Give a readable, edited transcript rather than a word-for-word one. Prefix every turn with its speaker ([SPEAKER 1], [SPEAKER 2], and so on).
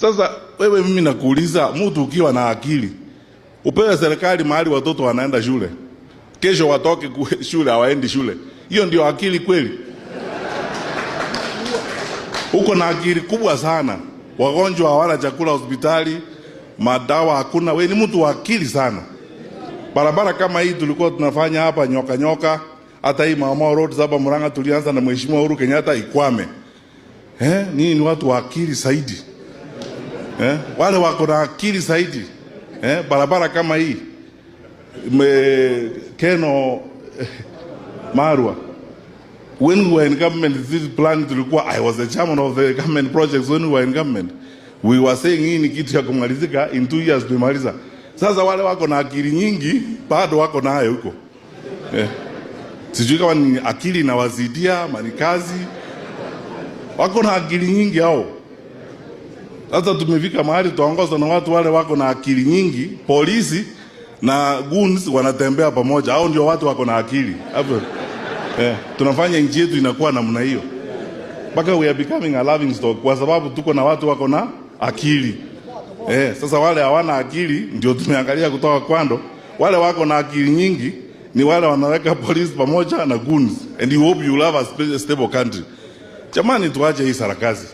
[SPEAKER 1] Sasa wewe, mimi nakuuliza, mtu ukiwa na akili upewe serikali mahali watoto wanaenda shule, kesho watoke shule hawaendi shule, hiyo ndio akili kweli? Uko na akili kubwa sana. Wagonjwa hawana chakula hospitali, madawa hakuna. We ni mtu wa akili sana. Barabara kama hii tulikuwa tunafanya hapa nyoka nyoka, hata hii Mau Mau Road hapa Murang'a tulianza na Mheshimiwa Uhuru Kenyatta ikwame. Eh, nini ni watu wa akili zaidi. Eh, wale wako na akili zaidi. Eh, barabara kama hii Keno Marwa, when we were in government, this plan tulikuwa, I was the chairman of the government projects when we were in government. We were saying hii ni kitu ya kumalizika in 2 years tumemaliza. Sasa wale wako na akili nyingi bado wako nayo huko. Eh. Sijui kama ni akili inawazidia ama ni kazi. Wako na akili nyingi hao. Sasa tumefika mahali tuongozwa na watu wale wako na akili nyingi, polisi na goons wanatembea pamoja. Hao ndio watu wako na akili. Hapo. Eh, tunafanya nchi yetu inakuwa namna hiyo. Mpaka we are becoming a laughing stock kwa sababu tuko na watu wako na akili. Eh, sasa wale hawana akili ndio tumeangalia kutoka kando. Wale wako na akili nyingi ni wale wanaweka polisi pamoja na goons and you hope you will have a stable country. Jamani, tuache hii sarakasi.